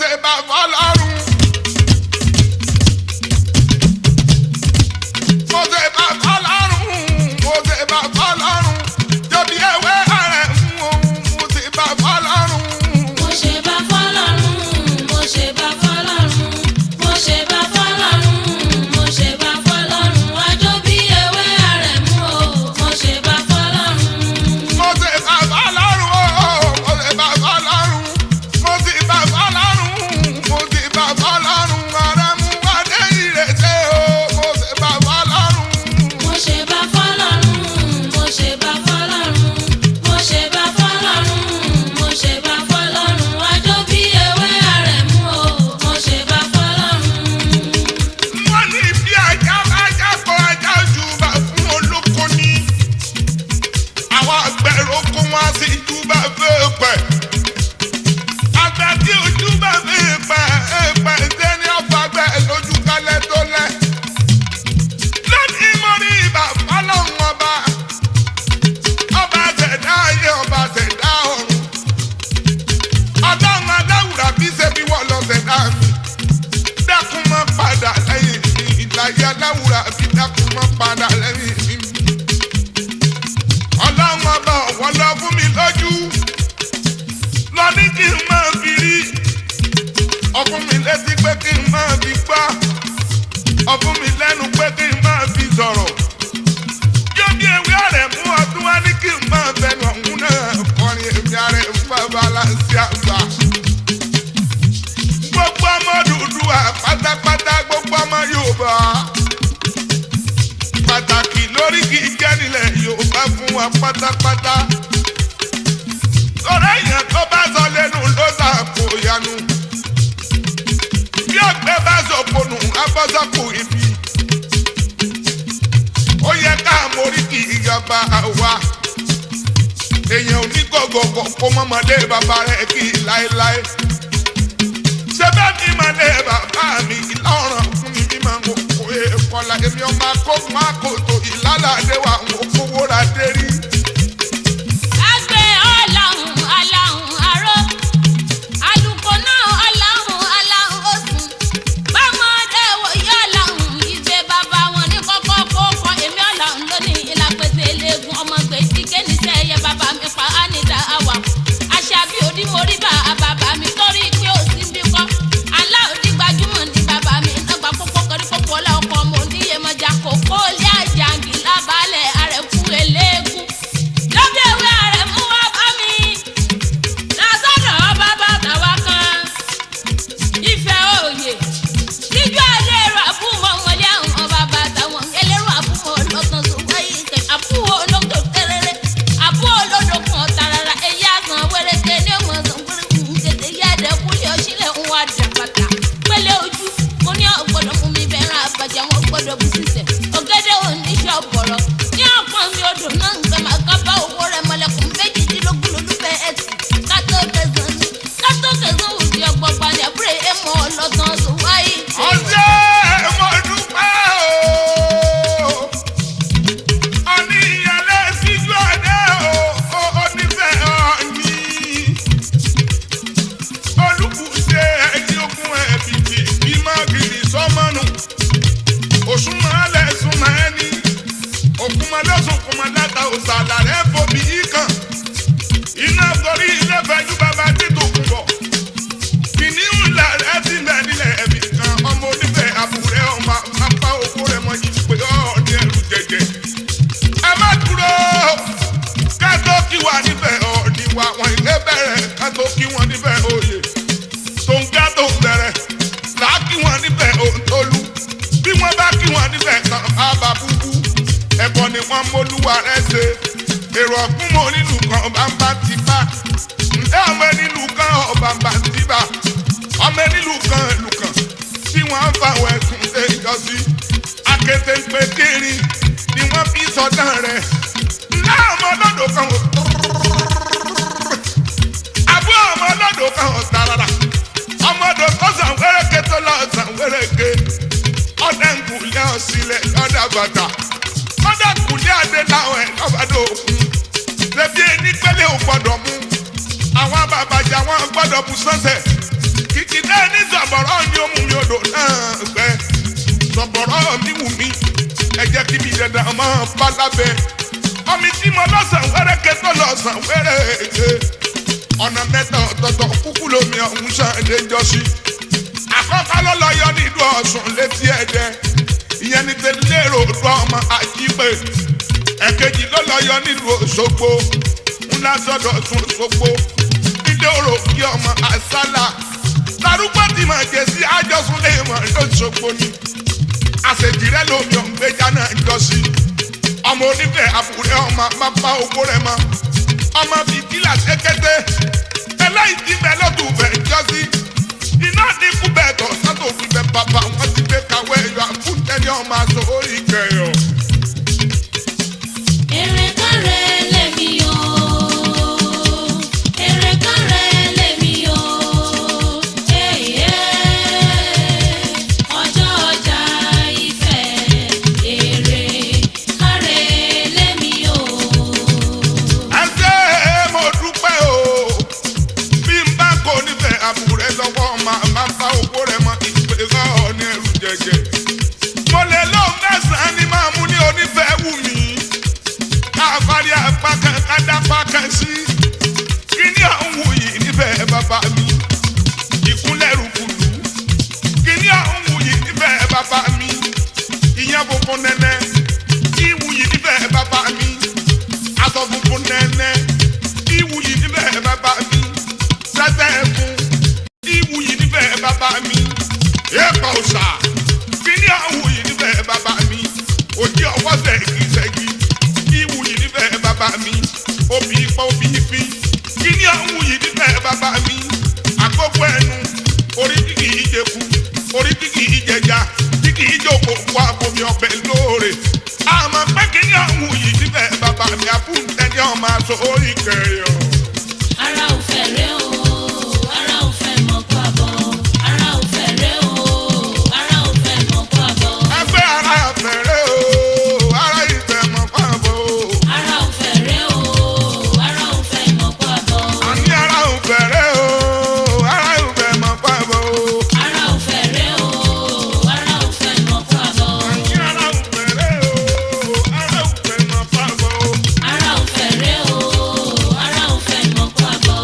Ṣe bàbá lọ́rùn. Mo ṣe bàbá lọ́rùn, mo ṣe bàbá lọ́rùn. Jọ̀bí ewé rẹ̀ mú òun, mo ṣe bàbá lọ́rùn. Mo ṣe bá fọ́lọ́run, mo ṣe bá fọ́lọ́run, mo ṣe bá fọ́lọ́run, mo ṣe bá fọ́lọ́run, àjọ bí ewé àrẹ̀mú o, mo ṣe bá fọ́lọ́run. Mo ṣe bàbá lọ́rùn o, mo ṣe bàbá lọ́rùn. Mo ṣe bàbá lọ́rùn, mo ṣe bàbá lọ́rùn. Àrẹ̀mú adé ìrètè o, mo ṣe bàbá lọ́rùn. Mo ṣe bá fọ́lọ́run, mo ṣe bá fọ́lọ́run, mo ṣe bá fọ́lọ́run, mo ṣe bá fọ́lọ́run, àjọ bí ewé àrẹ̀mú o, mo ṣe bá fọ́lọ́run. Wọ́n ní bí ajá bá jápọ̀ ajá júbà fún olóko ní. Àwọn àgbẹ̀rò kó wọn sì júbà fẹ́ẹ̀pẹ̀. Àgbẹ̀ tí ò júbà fẹ́ẹ̀pẹ̀ ẹ̀pẹ̀ ṣe ní ọ̀fàgbẹ́ lójú kálẹ̀ tó lẹ̀. Lónìí mo rí bàbá lọ́hùn ọba. Ọba ṣẹ̀dá ayé ọba ṣẹ̀dá ọ̀run. Ọlọ́run aláwùrà bí ṣe bí wọ́n lọ ṣẹ̀dá mi dákun mọ́ padà lẹ́yìn mi ìlàyé aláwùrà bí dákun mọ́ padà lẹ́yìn mi. Ọlọ́run ọba ọ̀wọ́ lọ fún mi lójú lọ ní kí n máa fi rí ọfún mi létí pé kí n máa fi gbọ́ ọfún mi lẹ́nu pé kí n máa fi sọ̀rọ̀. Yóò bí ewé rẹ̀ mú ọdún wá ní kí n máa bẹnu ọ̀hún náà kọrin èmi ààrẹ fún bàbá aláǹsí àgbà gbogbo ọmọ Odùduwà pátápátá gbogbo ọmọ Yorùbá pàtàkì lórí kì í jẹ́ nílẹ̀ Yorùbá fún wa pátápátá sọ̀rọ̀ èèyàn tó bá sọ lẹ́nu ló sàpò yanu bí ọ̀gbẹ́ bá sọ̀pọ̀nù abọ́sọ̀pọ̀ ibi ó yẹ ká mórí kì í yọba wa èèyàn ò ní gọ̀gọ̀gọ̀ kó mọ́mọdé bàbá rẹ̀ kì í láéláé ṣé bẹ́ẹ̀ mi máa lé bàbá mi ìlọrun fún mi mímọ mo kó èkọlà èmi ọmọ akókun àkótó ìlàlàdé wa mo kówó ra dé rí. Àgbẹ̀ ọ̀làhùn aláhùn aró, àlùkò náà ọ̀làhùn aláhùn òsùn. Bámọ́dé wòye ọ̀làhùn ìgbé bàbá wọn ní kọ́kọ́ kó kọ èmi ọ̀làhùn lónìí ìlàpẹ̀tẹ̀ eléegun ọmọ gbèsè kéníṣẹ́ ẹyẹ bàbá mi pa ánìdá àwà. Àṣàbí òdìmórí bá bàbá mi torí pé ó sì ń bí kọ́. Aláòdì gbajúmọ̀ ní bàbá mi lọ́gbà pópó kọrí pópó ọlá ọkọ̀ ọmọ oníyèmọ̀jà kòkó ilé àjàngì lábàálẹ̀ àrẹ̀kú eléegun. Lọ́bí ewé àrẹ̀mú wá bá mi. Lásọ̀dọ̀ ọba bàtà wá kan. Ìfẹ́ òye. Síjú adé ẹ̀rọ àbúmọ̀ wọlé àwọn bàbá àtàwọn ẹlẹ́rọ àbúmọ̀ ọlọ́tàn tó wáyé ìtẹ̀. Àbúwò olóńgbò kẹrẹrẹ. Àbúwò olódò kan tarara. Ẹyẹ àsàn wẹ́rẹ́kẹ́ ní ọmọ ọ̀sán gbúrúgbùrú kété. Yá ẹ̀dẹ́kúlẹ̀ ọ̀ṣílẹ̀ ń wá dàpàtà. Pélé ojú, mo ní ọ̀gbọ́dọ̀ mú mi bẹ̀rẹ̀ àbàjá wọn gbọ́dọ̀ bù sísẹ̀. Ọ̀gẹ́dẹ̀ oníṣẹ́ ọ̀bọ̀rọ̀. Ní ọ̀pọ̀ mi odò náà ń gbẹ máa ká bá owó rẹ̀ mọ̀lẹ́kùn méjìdínlógún lólúfẹ́ ẹ̀sìn. Kátó kẹsàn-án ní kátó kẹsàn-án òsì ọgbọ̀gba ní àbúrò èèmọ̀ ọlọ́tàn tó wáyé. Ọjọ́ mo dúpẹ́ o. Ọ̀ní ìyàlẹ́ síjú ọ̀dẹ́ o, onífẹ̀ ọ̀ní. Olùkùṣe ẹ̀jí ogun ẹ̀bìtì bí mágìrì sọ́mọ́nù. Òṣùmọ̀lẹ̀ súnmọ́ ẹni. Òkúmọ̀lẹ́sùn kùmọ̀láta òṣàlà rẹ̀ fòbí ikàn. Iná gorí ilé fẹ́jú bàbá títò kún bọ̀ kìnìún ńlá rẹ ti bẹ nílẹ̀ ẹ̀mí kan ọmọ onífẹ̀ àbúrẹ́ ọmọ apá owó rẹ mọ yìí pé ọ̀ọ́dẹ ẹrù jẹjẹ. Ẹ má dúró ká tó kí wa nífẹ̀ ọ̀ọ́dì wa wọn ilé bẹ̀rẹ̀ ká tó kí wọn nífẹ̀ òye tó ń gá tó ń bẹ̀rẹ̀ là á kí wọn nífẹ̀ òǹtolú bí wọ́n bá kí wọn nífẹ̀ tán bàbá búbú ẹ̀bọ ni wọ́n mólúwa rẹ̀ ṣe èrò ọ̀gbun mọ́ nínú kan bá ń bá ti bá ǹdá ọmọ nílùú kan ọba ń bá ti bá ọmọ nílùú kan ìlú kan tí wọ́n ń fa àwọn ẹ̀sùn ṣe ìjọsí akété ń pe kiri ni wọ́n fi sọdán rẹ̀ ǹdá ọmọ ọlọ́dọ̀ kan ò àbúrò ọmọ ọlọ́dọ̀ kan ò tààrà ọmọdé tó sàn wéréke tó lọ sàn wéréke ọdẹ ń kùlẹ̀ ọ̀sílẹ̀ ọ̀dà bàtà ọdẹ kùlẹ̀ adé láwọn ẹ̀ lọ́bàdàn òkun lẹ́bí ẹni pẹ́lẹ́ ò gbọ́dọ̀ mú àwọn bàbàjà wọn gbọ́dọ̀ bu sọ́sẹ̀. Kìkì náà ní sọ̀bọ̀rọ̀ ni ó mú mi odò náà gbẹ. Sọ̀bọ̀rọ̀ mi wù mí, ẹ jẹ́ kí mi dandan máa bá lábẹ́. Ọmọ tí mo lọ́sàn wẹ́rẹ́kẹ́ tó lọ́sàn wẹ́rẹ́kẹ́. Ọ̀nà mẹ́ta ọ̀tọ̀ọ̀tọ̀ kúkú lomi ọ̀hún ṣàn lè jọ sí. Àkọ́kọ́ ló lọ yọ nílùú Ọ̀ṣun létí Ẹdẹ. Ìyẹn ní tẹ́lẹ̀ rò tó ọmọ Àjípè. Ẹ̀kejì ló lọ yọ nílùú Òṣogbo. Ńlá sọ́dọ̀ tún Òṣogbo. Nílé òrò kí ọmọ Àsálà. Larúgbó ti mọ̀ jẹ́ sí àjọsùn lè mọ̀ lóṣogbo ni. Àṣejìrẹ́ lomi ọ̀gbẹ́jà náà jọ sí. Ọmọ onífẹ̀ àbúrẹ́ ọmọ bàbá owó rẹ̀ mọ́. Ọmọ fìtílà ṣẹ́kẹ́tẹ́. Ẹlẹ́yìí bẹ́ẹ̀ lọ́tún bẹ́ẹ̀ jọ sí. Iná dínkù bẹ́ẹ̀ tọ̀ sátò fi bẹ́ẹ̀ bàbá wọn ti gbé kàwé ẹ̀yọ àfúntẹ́ni ọmọ aṣọ orí kẹyọ. Èrè kárẹ̀ lèmi o, èrè kárẹ̀ lèmi o, èyẹ. Ọjọ́ ọjà ìfẹ́, èrè kárẹ̀ lèmi o. Ẹ ṣé mo dúpẹ́ o, bí n bá kò nífẹ̀ẹ́ àbúrẹ́ lọ́wọ́ máa máa bá owó rẹ̀ mọ ìpè sọ́ọ̀ ní ẹrù jẹjẹ. Mo lè lóun mẹ́sàn-án ni máa mú ní onífẹ̀ẹ́ wù mí. Káfárí apá kan kádápá kan sí. Kí ni ọ̀hún wù yìí nífẹ̀ẹ́ bàbá mi? Ìkúnlẹ̀ rúkúlù. Kí ni ọ̀hún wù yìí nífẹ̀ẹ́ bàbá mi? Ìyẹn funfun nẹ́nẹ́. Ìwù yìí nífẹ̀ẹ́ bàbá mi. Aṣọ funfun nẹ́nẹ́. Ìwù yìí nífẹ̀ẹ́ bàbá mi. Sẹ́sẹ́ ẹ̀fún. Ìwù yìí nífẹ̀ẹ́ bàbá mi. Èèpà òòṣà. Kí ni ọ̀hún wù yìí nífẹ̀ẹ́ bàbá mi? Òjì ọwọ́ sẹ́gi sẹ́gi. Ìwù yìí nífẹ̀ẹ́ bàbá mi. Obì ipá obì ìpín. Kí ni ọ̀hún wù yìí nífẹ̀ẹ́ bàbá mi? Àkókò ẹnu. Orí tí kì í jẹku. Orí tí kì í jẹja. Tí kì í jókòó kó abomi ọbẹ̀ lóore. Àmọ́ pé kí ni ọ̀hún wù yìí nífẹ̀ẹ́ bàbá mi? Àfúntẹ́ni ọmọ aṣọ orí kẹyọ. Ara ò fẹ́ rẹ̀ o, ara ò fẹ́ mọ̀ kó àbọ̀. Ara ò fẹ́ rẹ̀ o, ara ò fẹ́ mọ̀ kó àbọ̀. Ẹgbẹ́ ara fẹ̀rẹ̀ o, ara ìfẹ́ mọ̀ fáàbọ̀ o. Ara ò fẹ́ rẹ̀ o, ara ò fẹ́ mọ̀ kó àbọ̀. Àní ara ò fẹ̀rẹ̀ o, ara ìfẹ́ mọ̀ fáàbọ̀ o. Ara ò fẹ́ rẹ̀ o, ara ò fẹ́ mọ̀ kó àbọ̀. Àní ara ò fẹ̀rẹ̀ o, ara ìfẹ́ mọ̀ fáàbọ̀ o. Ara ò fẹ́ rẹ̀ o, ara ò fẹ́ mọ̀ kó àbọ̀.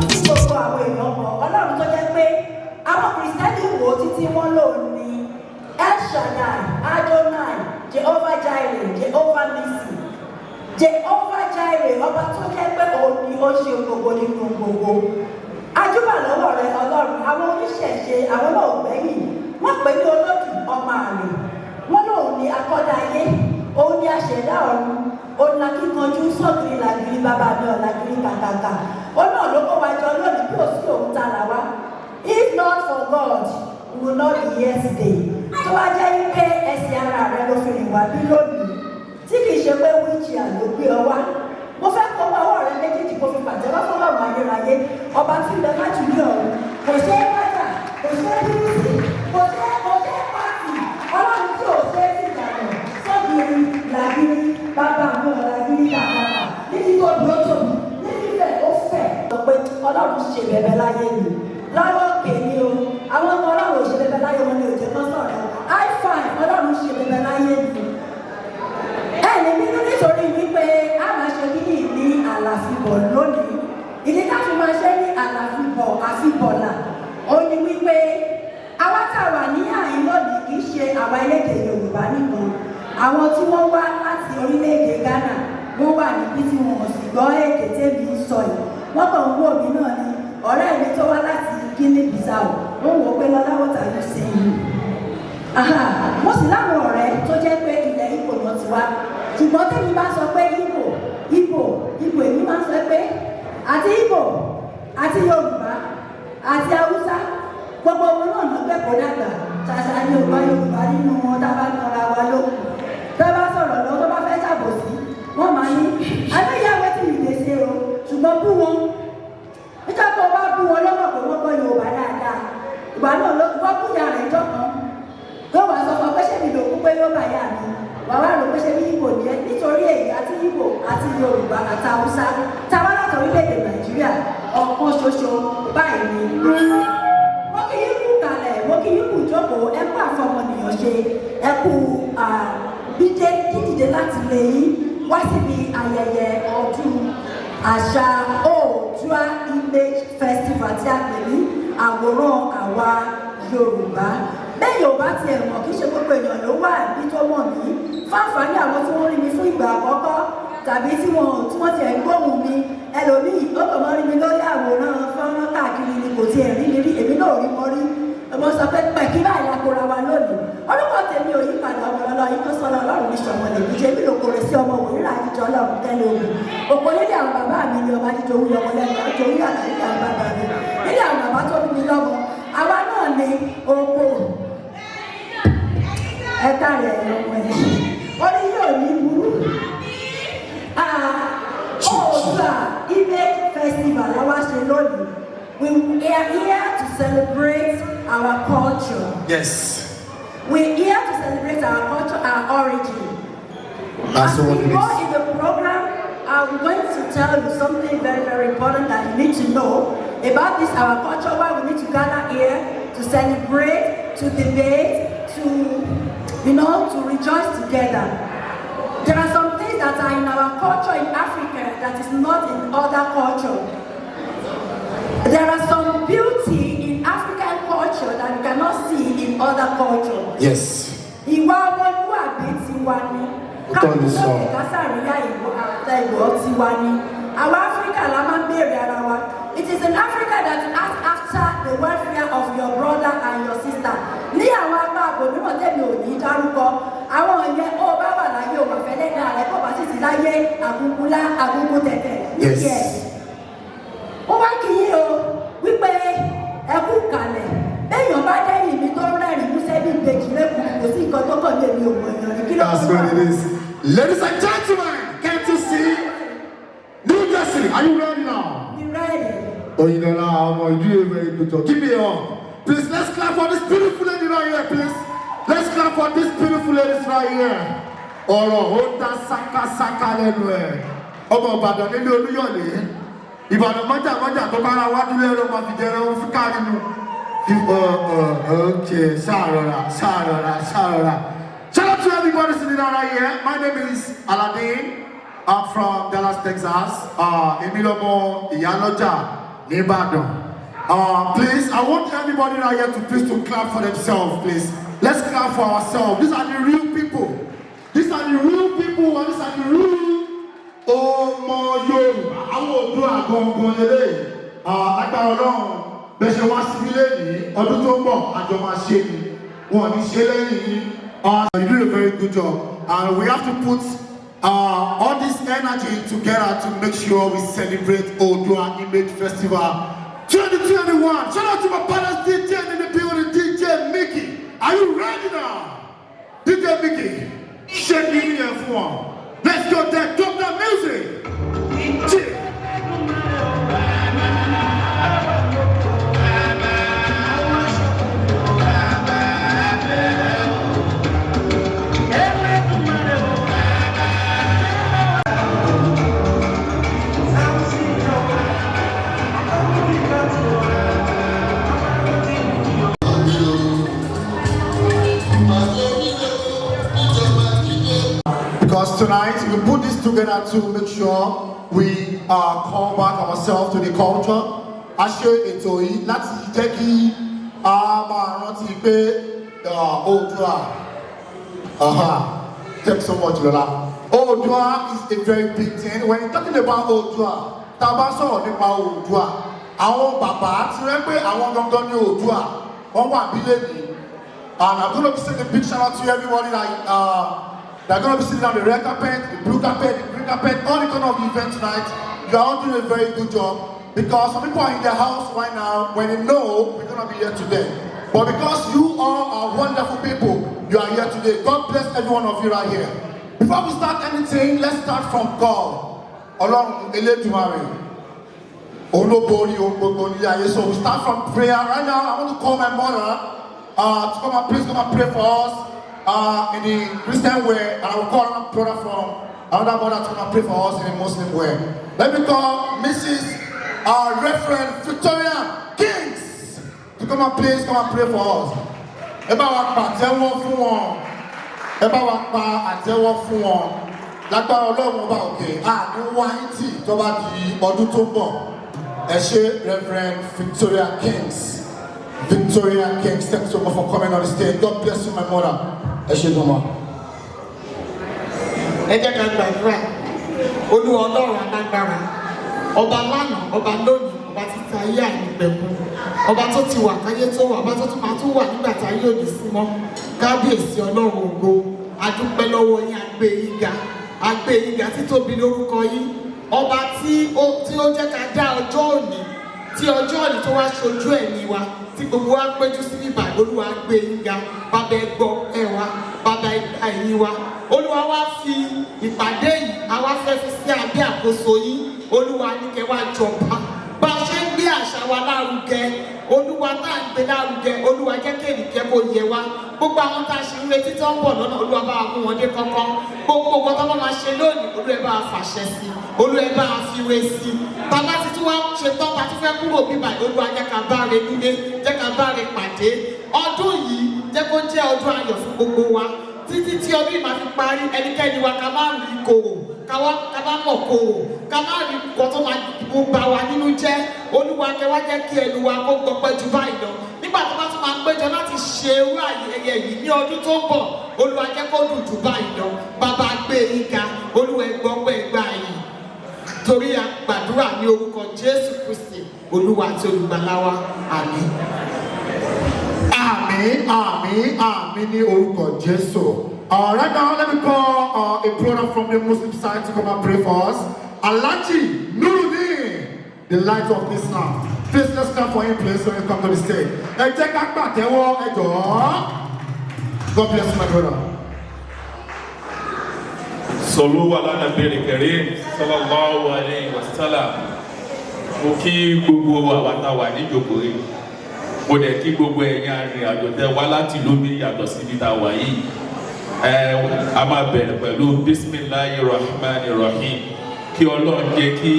Tí gbogbo àwọn èèyàn mọ̀ Ọlọ́run tó jẹ́ pé àwọn Kìrìsìtẹ́nì wò ó títí wọ́n lò ní El Shaddai, Adonai, Jehovah Jireh, Jehovah Nissi, Jehovah Jireh, ọba tó jẹ́ pé òun ni ó ṣe gbogbo nínú gbogbo. Ajúbà lọ́wọ́ rẹ Ọlọ́run, àwọn oníṣẹ̀ṣe àwọn náà gbẹ̀yìn, wọ́n pè ní olódì ọmọ àlè, wọ́n lòun ní akọ́dá ayé, òun ní aṣẹ̀dá ọ̀run, òun la kíkanjú sọ́gìrì làgìrì bàbá mi ọ̀làgìrì kàkàkà. Ó náà ló kó wa jọ lónìí bí ò sí òun ta là wá. If not for God, we will not be here today. Tó bá jẹ́ wípé ẹsẹ̀ ara rẹ ló fi rìn wá bí lónìí, tí kìí ṣe pé wheelchair ló gbé ọ wá. Mo fẹ́ kó ọwọ́ rẹ méjèèjì kó fi pàtẹ́wọ́ fọlọ́run ayérayé, ọba tí ń bẹ láti ní ọ̀run. Kò ṣe é bájà, kò ṣe é bínú sí, kò ṣe é pàtì. Ọlọ́run tí ò ṣe é sì dànù, sọ́gìrì làgìrì, bàbá mi ọ̀làgìrì kàkàkà. Ní títóbi ó tóbi, ní fífẹ̀ ó fẹ̀. Sọ pé Ọlọ́run ṣe bẹ̀bẹ̀ láyé mi. Lọ́wọ́ òkè ni o, àwọn ọmọ Ọlọ́run ò ṣe bẹ̀bẹ̀ láyé wọn ni ò jẹ́ kán sọ̀rọ̀. High five, Ọlọ́run ṣe bẹ̀bẹ̀ láyé mi. Ẹ lè bínú nítorí wípé a máa ṣe kíní ní àlàfibọ̀ lónìí. Ìdí tá a fi máa ṣe ní àlàfibọ̀ àfibọ̀là ó ní wípé àwa tá a wà ní àyín lónìí kì í ṣe àwa elédè Yorùbá nìkan. Àwọn tí wọ́n wá láti orílẹ̀-èdè Ghana wọ́n wà níbí tí wọn ò sì gbọ́ èdè tèmi ń sọ yìí. Wọ́n kàn ń wò mí náà ni ọ̀rẹ́ mi tó wá láti Guinea Bissau wọ́n wò ó pé Lọ́lá, what are you saying? Aha, mo sì láwọn ọ̀rẹ́ tó jẹ́ pé ilẹ̀ Ìgbò náà ti wá, ṣùgbọ́n tẹ́mi bá sọ pé Ìgbò, Ìgbò, Ìgbò, èmi máa ń sọ pé àti Ìgbò àti Yorùbá àti Haúsá gbogbo wọn náà ló gbẹ̀kọ́ dàgbà. Ṣàṣà ní Yorùbá Yorùbá nínú wọn tá a bá nara wa lókun tá a bá sọ̀rọ̀ lọ́wọ́ tó bá fẹ́ ṣàbòsí wọ́n máa ní àbẹ́yẹ wetin you dey say o. Ṣùgbọ́n bú wọn nígbà tó o bá bú wọn lọ́wọ́ pé wọ́n gbọ́ Yorùbá dáadáa, ìgbà náà ló wọ́n kú ìyá rẹ̀ jọ kan yóò wá sọ fún ọ pé ṣé mi lò kú pé yóò bá yá mi wà wá rò pé ṣé bí Ìgbò ní ẹ. Nítorí èyí àti Ìgbò àti Yorùbá àti Haúsá táwa láti orílẹ̀-èdè Nàìjíríà ọ̀kan ṣoṣo báyìí ni. Ìjókòó, ẹ kú àfọmọnìyàn ṣe, ẹ kú dídé dídìde láti lè yín wá síbi ayẹyẹ ọdún àṣà Oòduà Image Festival tí a pè ní àwòrán àwa Yorùbá. Bẹ́ẹ̀ Yorùbá tiẹ̀ mọ̀, kí ṣe gbogbo èèyàn ló wà ní tó mọ̀ mí. Fáǹfààní àwọn tí wọ́n rí mi fún ìgbà àkọ́kọ́ tàbí tí wọ́n tiẹ̀ ń gbóhùn mi, ẹlòmíì ó kàn mọ́ rí mi lórí àwòrán fọ́nrán káàkiri ni, kò tiẹ̀ rí mi rí, èmi náà ò rí wọn rí. Mo sọ pé pẹ̀kí báyìí la kóra wa lónìí. Orúkọ tèmi ò yí padà, ọmọ ọlọ́ yìí tó sọ̀rọ̀ Ọlọ́run ní sọ̀mọ́ lèmi jẹ́ mi lòkòrè sí ọmọ òwúrọ̀ àjíjọ Ọlọ́run tẹ́lẹ̀ omi òkò nílé àwọn bàbá mi ni ọba jíjọ òwúrọ̀ ọmọ lẹ́nu ọjọ́ orí àlà nílé àwọn bàbá mi, nílé àwọn bàbá tó bí mi lọ́mọ. Àwa náà ni oko ẹ̀ka rẹ̀ ọmọ ẹ̀ orí yóò ní burú. Oòduà Image Festival la wá ṣe lónìí. We are here to celebrate our culture. We are here to celebrate our culture, our origin. That's As what we it go is. In the program, I'm going to tell you something very, very important that you need to know about this, our culture, why we need to gather here to celebrate, to debate, to rejoice together. There are some things that are in our culture in Africa that is not in other culture. There are some beauty in African culture that you cannot see in other culture. Ìwà ọmọlúwàbí tiwa ni. Òótọ́ ni sọ. Káàkiri kásàríyá ìwọ àtẹ ìwọ tiwa ni. Àwa Áfíríkà la máa ń béèrè ara wa. It is in Africa that you ask after the welfare of your brother and your sister. Ní àwọn apá àbòmíràn tẹ̀mí ò ní dárúkọ, àwọn ìyẹn ó bá wà láyé òwà fẹ́lẹ́ dáa rẹ̀, kó bá sì sí láyé àgùngùnlá àgùngùn tẹ̀tẹ̀. Ó wá kí yín o wípé ẹ kú kalẹ̀. Béèyàn bá dẹ́yìn mi tó rẹ́rìn músẹ́ bí ìbejì lẹ́kùn, kò sí nǹkan tó kàn ní èmi ò mọ̀ èèyàn ní kí ló That's kàn what it is. Ladies and gentlemen, can't you see? New Jersey, are you ready now? Be ready. Oyinlola, ọmọ, you do a very good job. Give me a hug. Please, let's clap for this beautiful lady right here, please. Let's clap for this beautiful ladies right here. Ọ̀rọ̀ ó dá sákásáká lẹ́nu ẹ̀. Ọmọ Ìbàdàn nílé Olúyọ̀lé. Ìbàdàn mọ́jà mọ́jà tó bára wájú lẹ́rọ máa fi jẹrẹ ó fi kárí nu. Okay, ṣàrọ̀rà, ṣàrọ̀rà, ṣàrọ̀rà. Shout out to everybody sitting down right here. My name is Aladdin. I'm from Dallas, Texas. Èmi lọmọ Ìyálọ́jà nìbàdàn. Please, I want everybody right here to please to clap for themselves, please. Let's clap for ourselves. These are the real people. These are the real people and these are the real ọmọ Yorùbá. Àwọn Oòduà gangan lélẹ́yìí. Agbára Ọlọ́run bẹ́ẹ̀ ṣe wá síbí lẹ́nìí, ọdún tó ń bọ̀, àjọ máa ṣe ni. Wọn ò ní ṣe lẹ́yìn yín. You did a very good job and we have to put all this energy together to make sure we celebrate Oòduà Image Festival 2021. Shout out to my partners DJ in the building, DJ Mickey. Are you ready now? DJ Mickey, shake me here for one. Let's go there, drop that music. Yeah. Because tonight we put this together to make sure we call back ourselves to the culture. A ṣe ètò yìí láti jẹ́ kí a máa rántí pé Oòduà. Thanks so much, Lola. Oòduà is a very big thing. When you're talking about Oòduà, tá a bá sọ̀rọ̀ nípa Oòduà, àwọn bàbá tí wọ́n pé àwọn gangan ní Oòduà, wọ́n wà bí lẹ́nìí. And I'm going to be sending a big shout out to everybody that are going to be sitting on the red carpet, the blue carpet, the green carpet, all the kind of event tonight. You are all doing a very good job because some people are in their house right now when they know we're going to be here today. But because you all are wonderful people, you are here today. God bless every one of you right here. Before we start anything, let's start from God. Ọlọ́run Elédùmarè. Òun ló borí ohun gbogbo nílé ayé. So we start from prayer. Right now, I want to call my mother to come and please come and pray for us in the Christian way. And I will call another brother from another mother to come and pray for us in the Muslim way. Let me call Mrs. Reverend Victoria Kings to come and please come and pray for us. Ẹ bá wa pàtẹ́wọ́ fún wọn. Ẹ bá wa pa àtẹ́wọ́ fún wọn. Lágbára Ọlọ́run ọba òkè, àní wáyé tó bá di ọdún tó ń bọ̀. Ẹ ṣé, Reverend Victoria Kings. Victoria Kings, thanks so much for coming on the stage. God bless you, my mother. Ẹ ṣé gan ma. Ẹ jẹ́ ká gbàdúrà. Olúwa Ọlọ́run alágbára, ọba lánàá, ọba lónìí, ọba títí ayé àìnípẹ̀kun, ọba tó ti wà káyé tó wà, ọba tó tún máa tún wà nígbà tí ayé òní sí mọ́, kábíyèsí Ọlọ́run ògo, adúpẹ́ lọ́wọ́ yín, agbé yín ga, agbé yín ga, títóbi lórúkọ yín. Ọba tí ó jẹ́ ká dá ọjọ́ òní, tí ọjọ́ òní tó wá ṣojú ẹ̀mí wa, tí gbogbo wa péjú sí bíbá, Olúwa, gbé yín ga. Bàbá, ẹ gbọ́ ẹ wa, bàbá, ẹ gbà ẹ̀yìn wa. Olúwa, wá fi ìpàdé yìí, àwa fẹ́ fi sí abẹ́ àkóso yín. Olúwa, ní kẹ́ wá jọba. Bá a ṣe ń gbé àṣà wa lárugẹ, Olúwa, tá à ń gbé lárugẹ, Olúwa, jẹ́ kéènì kẹ́ kó yẹ wá. Gbogbo àwọn tá a ṣe ń retí tó ń bọ̀ lọ́nà, Olúwa, bá wa mú wọn dé kọ́kọ́. Gbogbo nǹkan tó bá máa ṣe lónìí, Olúwa, ẹ bá wa fàṣẹ sí, Olúwa, ẹ bá wa fiwe sí. Bàbá ti tún wá ṣe tán, bá tún fẹ́ kúrò bíbà, Olúwa, jẹ́ ká bá re nílé, jẹ́ ká bá re pàdé. Ọdún yìí, jẹ́ kó jẹ́ ọdún ayọ̀ fún gbogbo wa títí tí ọdún yìí máa fi parí. Ẹnikẹ́ni wa, ká má rí korò, ká má mọ̀ korò, ká má rí nǹkan tó máa bà wá nínú jẹ́. Olúwa, kẹ́ wá jẹ́ kí ẹnu wa kó gbọpẹ́ ju báyìí lọ nígbà tó bá tún máa péjọ láti ṣe irú ayẹyẹ yìí ní ọdún tó ń bọ̀. Olúwa, jẹ́ kó dùn jù báyìí lọ. Bàbá, gbé yín ga. Olúwa, ẹ gbọ́pẹ́, gbà yìí, torí a gbàdúrà ní orúkọ Jésù Kristi, Olúwa àti Olùgbàlà wa. Àmín. Àmín, àmín, àmín ní orúkọ Jésù. Right now, let me call a brother from the Muslim side to come and pray for us. Alhaji Nuruddin, the light of Islam. Please, let's clap for him, please, when you come to the stage. Ẹ jẹ́ ká pàtẹ́wọ́, ẹ jọ̀ọ́. God bless you, my brother. صلوا على النبي الكريم صلى الله عليه وسلم. Mo kí gbogbo àwa tá a wà níjókòó yìí, mo dẹ̀ kí gbogbo ẹ̀yin arìnrìn àjò tẹ́ wá láti ìlú mi yàtọ̀ síbi tá a wà yìí. Ẹ a máa bẹ̀rẹ̀ pẹ̀lú بسم الله الرحمن الرحيم. Kí Ọlọ́run jẹ́ kí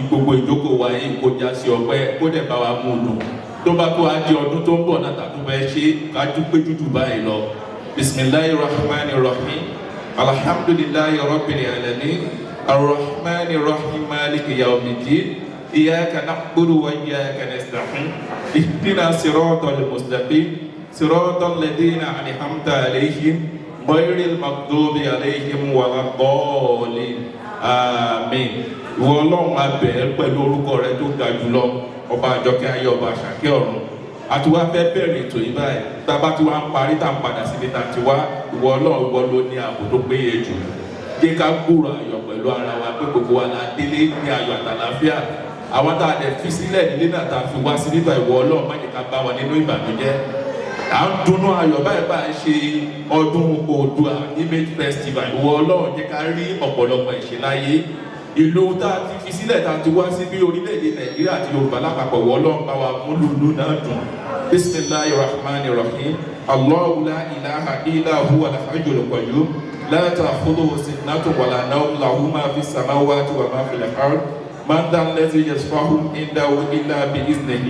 gbogbo ìjókòó wa yìí kó já sí ọpẹ́, kó dẹ̀ bá wa mú un dùn. Tó bá tó á di ọdún tó ń bọ̀ náà tàbí fẹ́ ṣe kájú pé jújù báyìí lọ. بسم الله الرحمن الرحيم. الحمد لله رب العالمين الرحمن الرحيم مالك يوم الدين إياك نعبد وإياك نستعين اهدنا صراط المستقيم صراط الذين أنعمت عليهم غير المغضوب عليهم ولا الضالين آمين. Ìwọ Ọlọ́run, a bẹ̀ ẹ́ pẹ̀lú orúkọ rẹ tó ga jùlọ, ọba àjọkẹ́ ayé, ọba àṣàkẹ́ ọ̀run. Àti wá fẹ́ bẹ̀rẹ̀ ètò yìí báyìí. Tá a bá ti wá ń parí, tá a ń padà síbi tá a ti wá, ìwọ Ọlọ́run, ìwọ ló ní ààbò tó péye jù. Jẹ́ ká gbúrò ayọ̀ pẹ̀lú ara wa pé gbogbo wa la délé ní ayọ̀ àtàlàáfíà. Àwọn tá a dẹ̀ fi sílẹ̀ nílé náà tá a fi wá sí nígbà, ìwọ Ọlọ́run, má jẹ́ ká bá wọn nínú ìbànújẹ́. À ń dunnú ayọ̀ báyìí bá ń ṣe ọdún Oòduà Image Festival. Ìwọ Ọlọ́run, jẹ́ ká rí ọ̀pọ̀lọpọ̀ ìṣe láyé. Ìlú tá a ti fi sílẹ̀ tá a ti wá sí bí orílẹ̀-èdè Nàìjíríà àti Yorùbá lápapọ̀, ìwọ Ọlọ́run, bá wa mú lùlù náà dùn. بسم الله الرحمن الرحيم. الله لا إله إلا هو الحي القيوم لا تأخذه سنة ولا نوم له ما في السماوات وما في الأرض من ذا الذي يشفع عنده إلا بإذنه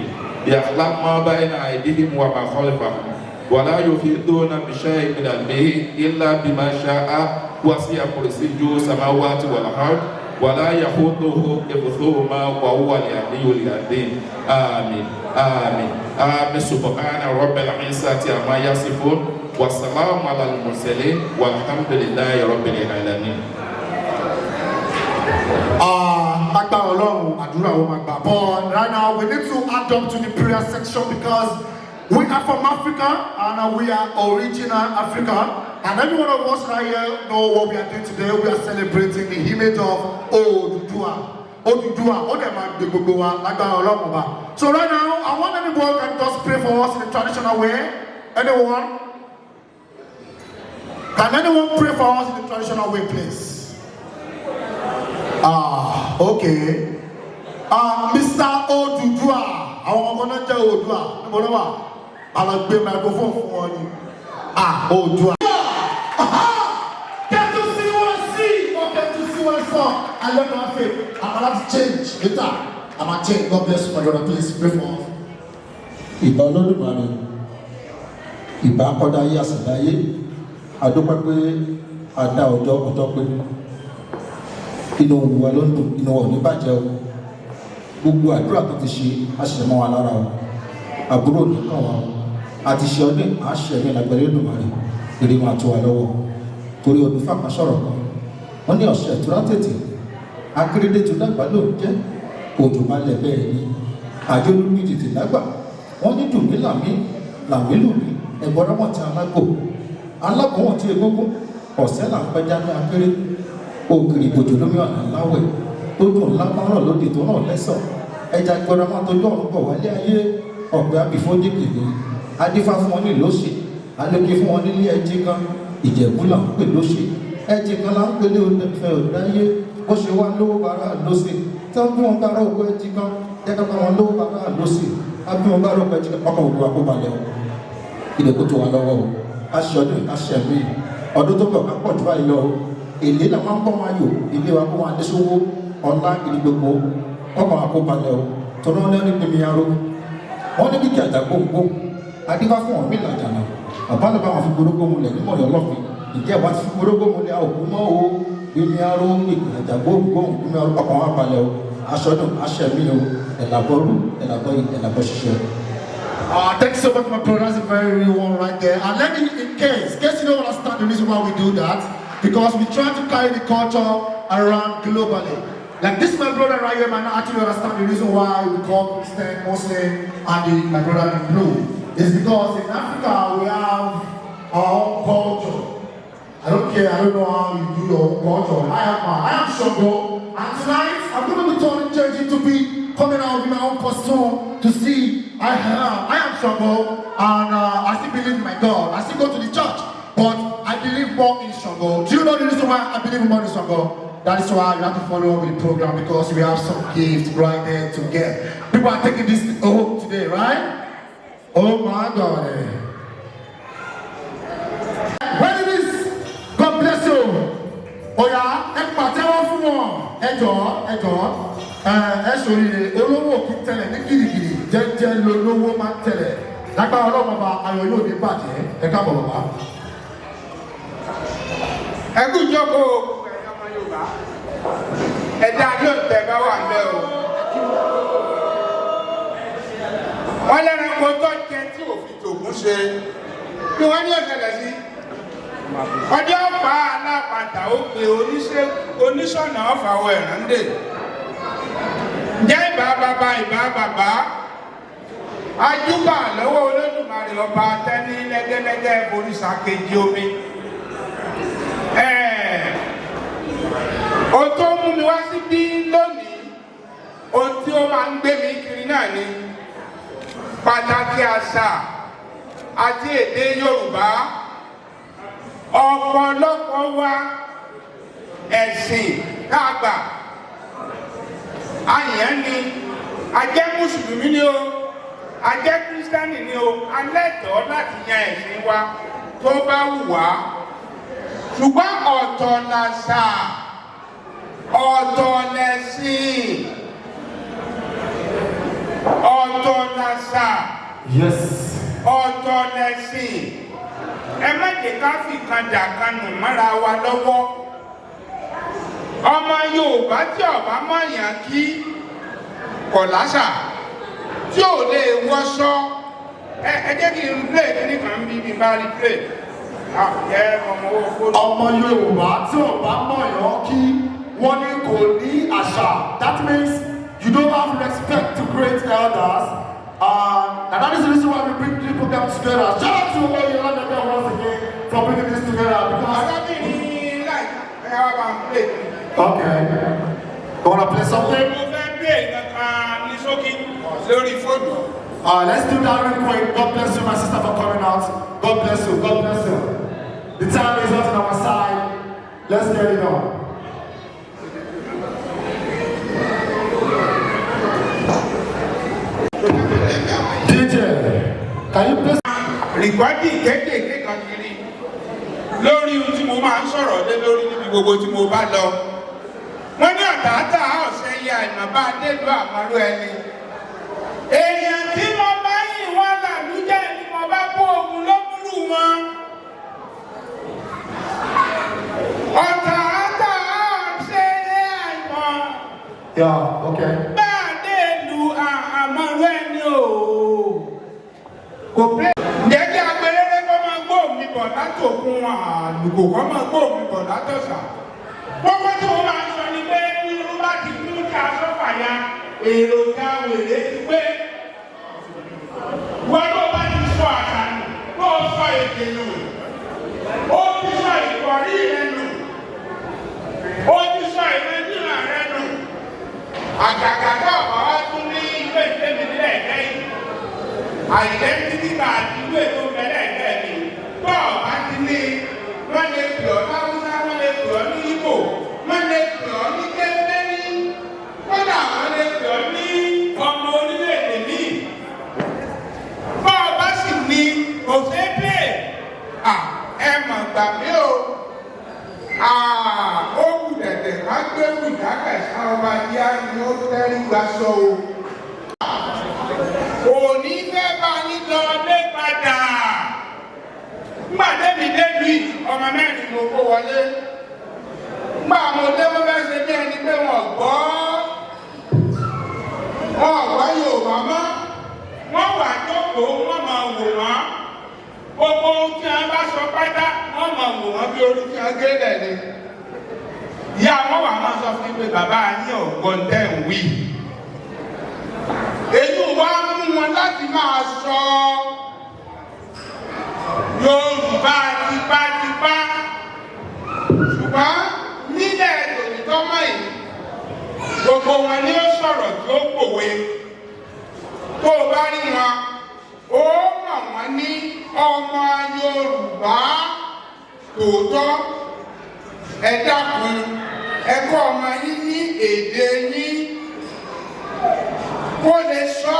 يعلم ما بين أيديهم وما خلفهم ولا يحيطون بشيء من علمه إلا بما شاء وسع كرسيه السماوات والأرض ولا يئوده حفظهما وهو العلي العظيم. آمين آمين آمين. سبحان رب العزة عما يصفون والسلام على المرسلين والحمد لله رب العالمين. Agbára Ọlọ́run, àdúrà ó máa gbà. But right now we need to add up to the prayer section because we are from Africa and we are original Africa. And every one of us right here know what we are doing today. We are celebrating the image of Oduduwa. Oduduwa, ó dẹ̀ máa gbé gbogbo wa lágbára Ọlọ́run ọba. So right now, I want anyone can just pray for us in the traditional way. Anyone? Can anyone pray for us in the traditional way, please? Ah, okay. Ah, Mr. Odùduwà, àwọn ọmọ náà jẹ́ Oòduà, níbo ló wà? Àwọn gbé microphone fún wọn ni. Ah, Oòduà. Can't you see what I see? Or can't you see what I saw? I love my faith. I'm allowed to change later. I'm gonna change. God bless you, my brother. Please pray for us. Ìbà Olódùmarè. Ìbá kọ́dá ayé àsìdáyé, adúpẹ́ pé a dá ọjọ́ ọjọ́ pé inú wa ló ń dùn, inú wa ò ní bàjẹ́ o. Gbogbo àdúrà tó ti ṣe á ṣe mọ́ wa lára o. Àbúrò nìkan wa o. Àti ṣe ọdún àṣẹ mi lágbẹ̀rẹ̀ Èdùmàrè, èrè máa tó wa lọ́wọ́. Torí ọdún fàkà sọ̀rọ̀ kan, wọ́n ní ọ̀sẹ̀ ìtura tètè, akérèdé tó dàgbà ló ń jẹ́, òjò balẹ̀ bẹ́ẹ̀ ni. Àjọ olúmi tètè lágbà, wọ́n ní dùnmí làmí, làmí lùmí, ẹ̀bọ̀rọ̀ wọn ti alágò, alágò wọn ti egúngún, ọ̀sẹ̀ là ń pẹja ní akéré, ògìrì ìbòjò lómi ọ̀nà láwẹ̀, tó dùn ńlá máa rọ̀ lódì tó ràn lẹ́sọ̀, ẹja gbọ́dọ̀ máa tójú ọ̀run bọ̀ wálé ayé, ọ̀pẹ abìfọ́jì kìíní, adífá fún wọn ní lóṣì, alóke fún wọn nílé ẹjí kan, Ìjẹ̀bú là ń pè lóṣì, ẹjí kan là ń pè ní òdẹ̀fẹ̀ òdáyé, bó ṣe wá lówó bàrà lóṣì, tí wọ́n bí wọn bá rọ̀ owó ẹjí kan, jẹ́ ká bá wọn lówó bàrà lóṣì, á bí wọn bá rọ̀ owó ẹjí kan, ọkọ̀ òkú wa kó balẹ̀ o, ilẹ̀ kó tó wa lọ́wọ́ o, ká ṣe ọdún ká ṣe mí, ọdún tó bọ̀ ká pọ̀ jù báyìí lọ o, èlé la máa ń bọ́ máa yò, ilé wa kó máa dé sówó, ọlá ìdí gbogbo, ọkọ̀ wa kó balẹ̀ o, tọ́lọ́ ní ẹni gbẹmí aró, wọ́n ní kíkì àjà gbòǹgbò, adífá fún ọ̀rọ̀ mi làjànà, bàbá ló bá wọn fi gbórógbó mulẹ̀ nímọ̀ ọ̀yọ́ lọ́fin, ìjẹ́ wa ti fi gbórógbó mulẹ̀ a ò kú mọ́ o, gbẹmí aró, àjà gbòǹgbò, gbẹmí aró, ọkọ̀ wa balẹ̀ o, aṣọ́dún, aṣẹ́mi o, ẹ̀làbọ̀rú, ẹ̀làbọ̀ ẹ̀làbọ̀ ṣiṣẹ́. Thank you so much, my brother. That's a very real one right there. And let me, in case you don't understand the reason why we do that, because we try to carry the culture around globally. Like this, my brother right here might not actually understand the reason why we call Christian, Muslim, and my brother in blue. It's because in Africa we have our own culture. I don't care, I don't know how you do your own culture. I am Shango, and tonight I'm going to be turning, changing to be coming out with my own costume to see I am Shango, and I still believe in my God. I still go to the church, but I believe more in Shango. Do you know the reason why I believe more in Shango? That is why you have to follow up with the program, because we have some gifts right there to get. People are taking this home today, right? Oh my God. When it is, God bless you. Oya, ẹ pàtẹ́wọ́ fún wọn. Ẹ jọ̀ọ́, ẹ jọ̀ọ́. Ẹ ẹ ṣoríire, olówó kì í tẹ̀lẹ̀ ní gìrìgìrì, jẹ́jẹ́ lolówó máa ń tẹ̀lẹ̀. Lágbára Ọlọ́run ọba, ayọ̀ yóò ní bàjẹ́. Ẹ káàbọ̀, bàbá. Ẹ kú jókòó, ẹ̀yin ọmọ Yorùbá. Ẹ̀dá ló tẹ̀ bá wà ń bẹ́ o. Wọ́n lẹ́ranko tó jẹ tí òfin tògún ṣe bí wọ́n ní ọ̀sẹ̀lẹ̀ sí. Ọjọ́ pa alápàtà ó pe oníṣọ̀nà ọ̀fàwọ̀ ẹ̀ràndè. Ǹjẹ́ ìbá bàbá, ìbá bàbá, ajúbà lọ́wọ́ Olódùmarè ọba tẹ́ní lẹ́gẹ́lẹ́gẹ́ foríṣà kejì omi. Ohun tó mú mi wá síbí lónìí, ohun tí ó máa ń gbé mi kiri náà ni pàtàkì àṣà àti èdè Yorùbá. Ọ̀pọ̀lọpọ̀ wa, ẹ̀sìn káàgbà àyàn ni a jẹ́, mùsùlùmí ni o, a jẹ́ kírísítánì ni o, a lẹ́tọ̀ọ́ láti yan ẹ̀sìn wa tó bá wù wá, ṣùgbọ́n ọ̀tọ̀ làṣà, ọ̀tọ̀ lẹ̀sìn. Ọ̀tọ̀ làṣà, ọ̀tọ̀ lẹ̀sìn. Ẹ má jẹ́ ká fi kan dà kan nù mọ́ra wa lọ́wọ́. Ọmọ Yorùbá tí ọba mọ̀yàn kí kọ̀ láṣà, tí ò lè wọṣọ. Ẹ jẹ́ kí n play kíní kan bí bá rí play. Ah, ẹ ọmọ owó fóònù. Ọmọ Yorùbá tí ò bá mọ̀yàn kí, wọ́n ní kò ní àṣà. That means you don't have respect to great elders. And that is the reason why we bring the program together. Shout out to Oyelanebe once again for bringing this together because. Arábìnrin láì ẹ wá bá ń play. Okay. You wanna play something? Mo fẹ́ play kankan ní ṣókí lórí fóònù. Let's do that real quick. God bless you, my sister, for coming out. God bless you. God bless you. The time is not on our side. Let's get it on. DJ, can you play? Record kéékèèké kan kiri lórí ohun tí mo máa ń sọ̀rọ̀ lé lórí níbi gbogbo tí mo bá lọ. Wọ́n ní ọ̀tàátà ọ̀sẹ̀ yẹ àìmọ̀ bá délùú àmọ́rú ẹni. Èèyàn tí mo bá yìn wọ́n làlújẹ́ ni mo bá kó ogun lókùrú. Yeah, okay. Bá a dé lu àmọ́rú ẹni o. Kò pé. Ǹjẹ́ kí agbelére kọ́ máa gbó mi bọ̀ látòkun, àlùkò kọ́ máa gbó mi bọ̀ látọ̀sà? Gbogbo tí mo máa ń sọ ni pé irú bá ti kú tí aṣọ fàya, èròjà wèrè ti pé. Wọ́n tó bá ti sọ àṣà nù, tó sọ èdè nù, ó ti sọ ìkọ̀rí rẹ nù, ó ti sọ ìrẹ́jìnà rẹ nù. Àgàgà náà bá wá tún ní ilé ìtẹ́mi nílẹ̀ lẹ́yìn. Identity card ìlú ètò ìbẹ̀rẹ̀ ẹ̀gbẹ́ mi. Bọ́ọ̀ bá ti ní, wọ́n lè pè ọ́ láwùsá, wọ́n lè pè ọ́ ní Ìgbò, wọ́n lè pè ọ́ ní Kẹ́ńtẹ́ní, kódà wọ́n lè pè ọ́ ní ọmọ orílẹ̀-èdè míì. Bọ́ọ̀ bá sì ní òṣèpè, ẹ mọ̀ gbà mí o. Ó kù dẹ̀dẹ̀ ká gbé wìdákẹ̀sá ọba yá ni ó tẹ́rí gba sọ o. Òní fẹ́ bá yín lọ lé padà. Ngbà débi débi ọmọ mẹ́rin mo kó wọlé. Ngbà mo dé, wọ́n fẹ́ ṣe bí ẹni pé wọ́n gbọ́. Wọ́n gbọ́ Yorùbá mọ́. Wọ́n wà jókòó, wọ́n máa wò wọ́n. Gbogbo ohun tí wọ́n bá sọ pátá, wọ́n máa wò wọ́n bí orí tí wọ́n gé lẹ̀ ni. Ìyá wọn wà máa sọ fún mi pé bàbá yín ò gbọ́ tẹ́ ń wí. Èyí wá mú wọn láti máa sọ Yorùbá tipátipá. Ṣùgbọ́n nílẹ̀ tòlítọ́mọ̀ yìí, gbogbo wọn ni ó sọ̀rọ̀ tí ó pòwe. Tó o bá rí wọn, ó mọ̀ wọ́n ní ọmọ Yorùbá tòótọ́. Ẹ dákun, ẹ kọ́ ọmọ yín ní èdè yín kó lè sọ.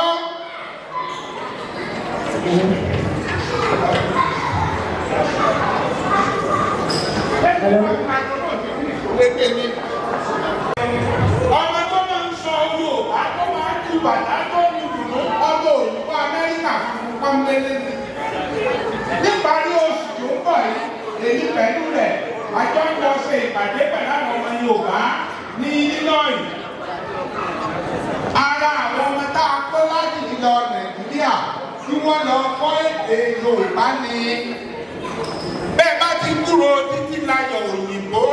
Ọmọ tó máa ń sọ Yorùbá, tó máa ń tu bàtà, tó ní dùnú, ọmọ òyìnbó Amẹ́ríkà funfun pọ́nbélé ni. Níparí oṣù tó ń bọ̀ yìí, èyí pẹ̀lú rẹ̀ àjọ ń lọ ṣe ìpàdé pẹ̀lú àwọn ọmọ Yorùbá ní Illinois. Ara àwọn ọmọ tá a kó láti lọ Nàìjíríà tí wọ́n lọ kọ́ èdè Yorùbá ni. Bẹ́ẹ̀ bá ti kúrò títí láyọ̀ òyìnbó,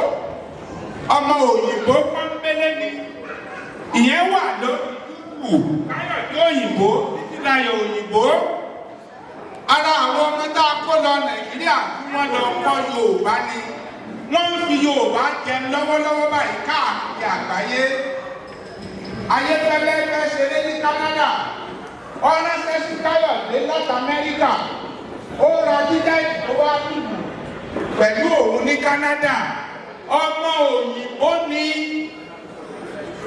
ọmọ òyìnbó pọ́nbélé ni. Ìyẹn wà lórí kù Káyọ̀dé òyìnbó, títí láyọ̀ òyìnbó. Ara àwọn ọmọ tá a kó lọ Nàìjíríà tí wọ́n lọ kọ́ Yorùbá ni. Wọ́n ń fi Yorùbá jẹun lọ́wọ́lọ́wọ́ báyìí káàkiri àgbáyé. Ayéfẹ́lẹ́ fẹ́ ṣeré ní Canada, ó ránṣẹ́ sí Káyọ̀dé láti Amẹ́ríkà, ó ra tíkẹ́ẹ̀tì tó wá lùlù pẹ̀lú òun ní Canada. Ọmọ òyìnbó ni.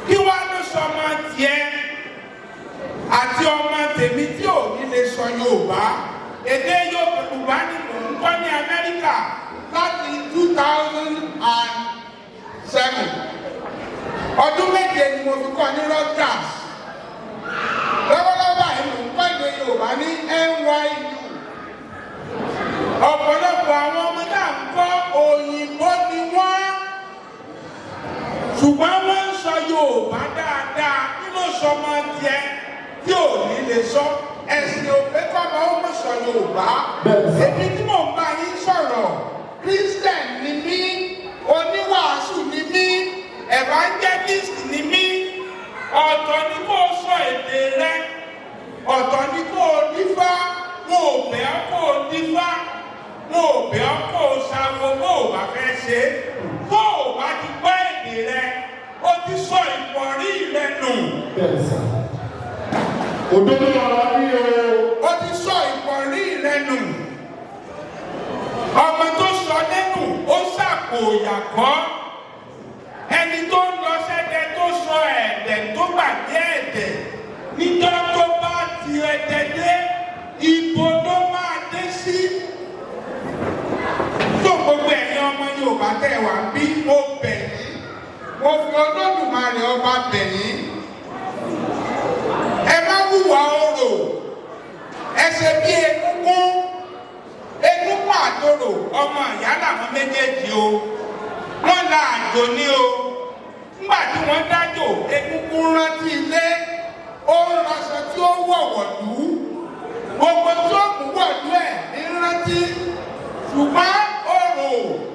Kí wá ló sọ ọmọ tiẹ̀ àti ọmọ tèmi tí ò ní lè sọ Yorùbá? Èdè Yorùbá ni mò ń kọ́ ní Amẹ́ríkà láti 2007. Ọdún 7 ni mo fi kọ́ ní Rutgers. Lọ́wọ́lọ́wọ́ báyìí, mò ń kọ́ èdè Yorùbá ní NYU. Ọ̀pọ̀lọpọ̀ àwọn ọmọ náà ń kọ́, òyìnbó ni wọ́n, ṣùgbọ́n wọ́n ń sọ Yorùbá dáadáa. Kí ló sọ ọmọ tiẹ̀ tí ò ní lè sọ? Ẹ̀sìn òpé kọ́mọ ó mọ̀ sọ Yorùbá. Èmi tí mò ń bá yín sọ̀rọ̀, Christian ni mí, oníwàásù ni mí, evangelist ni mí. Ọ̀tọ̀ ni kó o sọ èdè rẹ, ọ̀tọ̀ ni kó o dífá. Mo ò bẹ̀ ọ́ kó o dífá, mo ò bẹ̀ ọ́ kó o ṣàwo. Bó o bá fẹ́ ṣe é, tó o bá ti gbọ́ èdè rẹ, o ti sọ ìpọ̀rí rẹ nù. Bẹ́ẹ̀ sà. Òdodo ọ̀rọ̀ ní o. O ti sọ ìpọ̀rí rẹ nù. Ọmọ tó sọ lẹ́nu, ó ṣàpò ìyàkọ́. Ẹni tó ń lọ sẹ́dẹ̀, tó sọ ẹ̀dẹ̀, tó gbàgbé ẹ̀dẹ̀, níjọ́ tó bá ti ẹ̀dẹ̀ dé, ibo ló máa dé sí? Tó gbogbo ẹ̀yin ọmọ Yorùbá tẹ̀ wá bí, mo bẹ̀ yín, mo fi Olódùmarè ọba bẹ̀ yín, ẹ má hùwà orò. Ẹ ṣe bí egúngún. Egúngún àtorò, ọmọ ìyá làwọn méjèèjì o. Wọ́n la àjò ní o. Nígbà tí wọ́n dájò, egúngún wọ̀lú. Gbogbo tí ó mú wọ̀lú ẹ̀ ní rántí, ṣùgbọ́n orò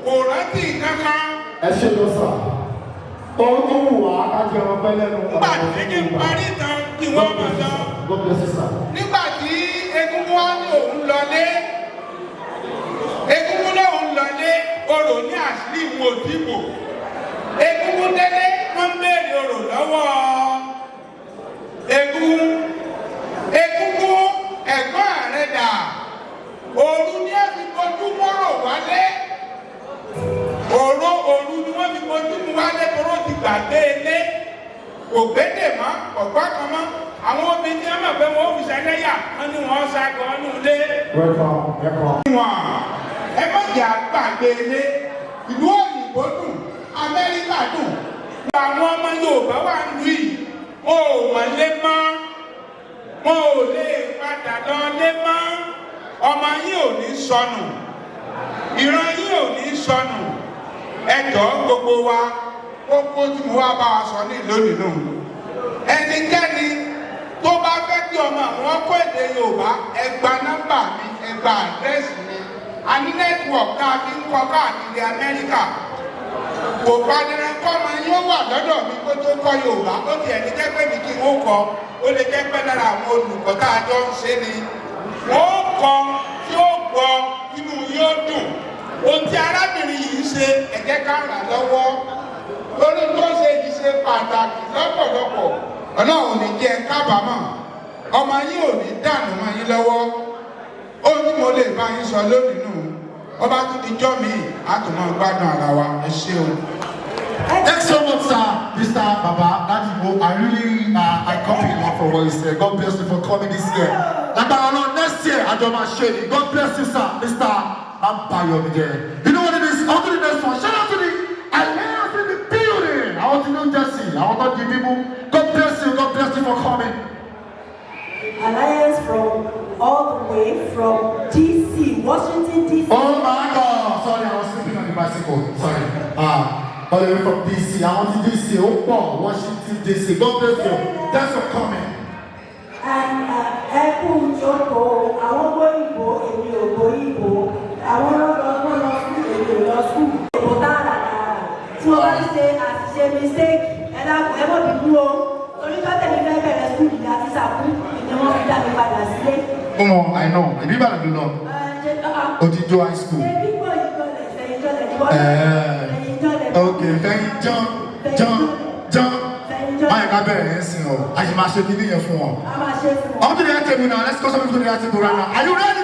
kò rántí kankan. Ẹ ṣe lọ sà. Ohun tó wù wá ká jẹ ọmọ pẹ́ lẹ́nu. Nígbà tí kí n parí tán kí wọ́n mọ̀ lọ. God bless you, sir. Nígbà tí egungun wá ní òun lọlé, egungun lòun lọlé, orò ní àṣírí ìwọ̀n òdìbò. Egungun délé, wọ́n ń béèrè orò lọ́wọ́ egungun. Egungun, ẹ̀gbọ́n rẹ̀ dà? Òru ni ẹ fi kojú mọ́rọ̀ wálé. Òru òru ni wọ́n fi kojú mu wálé toró ti gbàgbé ilé, kò gbédè mọ́, ọ̀gbọ́n kan mọ́. Àwọn obìnrin tí wọ́n mọ̀ pé wọ́n ó fi ṣẹlẹ́yà, wọ́n ní wọ́n ṣàgọ́ ọ́nú ilé. Welcome, welcome. Wọn ẹ má jẹ́ àgbàgbé ilé. Ìlú òyìnbó dùn, Amẹ́ríkà dùn. Àwọn ọmọ Yorùbá wà ń lù yìí, wọn ò mọ̀ lé mọ́, wọn ò lè padà lọ lé mọ́. Ọmọ yín ò ní sọnù, ìran yín ò ní sọnù. Ẹ jọ̀ọ́, gbogbo wa, kókó tí mo wá bá wa sọ ní lónìí nù: ẹnikẹ́ni tó bá fẹ́ kí ọmọ àwọn kọ́ èdè Yorùbá, ẹ gba nọ́mbà mi, ẹ gba àdírẹ́sì mi. A ní network tá a fi ń kọ́ káàkiri Amẹ́ríkà. Kò padà kọ́ ọmọ yín ó wà lọ́dọ̀ mi kó tó kọ́ Yorùbá. Ó ti ẹni jẹ́ pé mi kí n ó kọ́, ó lè jẹ́ pé lára àwọn olùkọ́ tá a jọ ń ṣe ni wọ́n kọ́ tí ó gbọ́, inú yóò dùn. Ohun tí arábìnrin yìí ṣe, ẹ jẹ́ ká ràn lọ́wọ́ lórí tó ṣe yìí, ṣe pàtàkì lọ́pọ̀lọpọ̀. Ọlọ́run ò ní jẹ́ kábàámọ̀, ọmọ yín ò ní dànù mọ́ yín lọ́wọ́. Ó ní mo lè bá yín sọ lónìí nù. Ọba tún di jọ́ mi, a tún máa gbádùn ara wa. Ẹ ṣé o. Thanks so much, sir. Mr. Baba, Daddy Mo, I really, I copy a lot from what you said. God bless you for coming this year. Lágbára Ọlọ́run, next year, àjọ máa ṣe ni. God bless you, sir. Mr. Babayomide. You know what it is? On to the next one. Shout out to the Alliance in the building. Àwọn tí New Jersey, àwọn tó di mímú. God bless you. God bless you for coming. Alliance from all the way from DC, Washington DC. Oh my God! Sorry, I was sleeping on the bicycle. Sorry. Ah, all the way from DC. Àwọn tí DC ó pọ̀, Washington DC. God bless you. Thanks for coming. And ẹ kú jókòó. Àwọn gbóyìnbó, èmi ò gbóyìnbó. Àwọn lọ́dọ̀ lọ sí, èmi ò lọ school. Èbó tààrà tààrà. Tí mo bá ṣe àṣìṣe, mistake, ẹ dákun, ẹ mọ̀ bínú o. Torí tọ́tẹ̀ mi fẹ́ bẹ̀rẹ̀ school, ìyá ti sàkú ni wọ́n fi dá mi padà sílé. Ó mọ, I know. Ìbí Ìbàdàn ló lọ. Ẹ ṣe Odijó High School. Ṣé bí gbòyìn jọlẹ̀ fẹ̀yìn jọlẹ̀ ni wọ́n fẹ̀yìn jọlẹ̀. Ok, fẹ́yìn ján ján ján. Báyìí ká bẹ̀rẹ̀ yẹn sìn o. A sì máa ṣe kíní yẹn fún wọn. A máa ṣe fún wọn. On to the table now. Let's go some people to the table right now. Are you ready?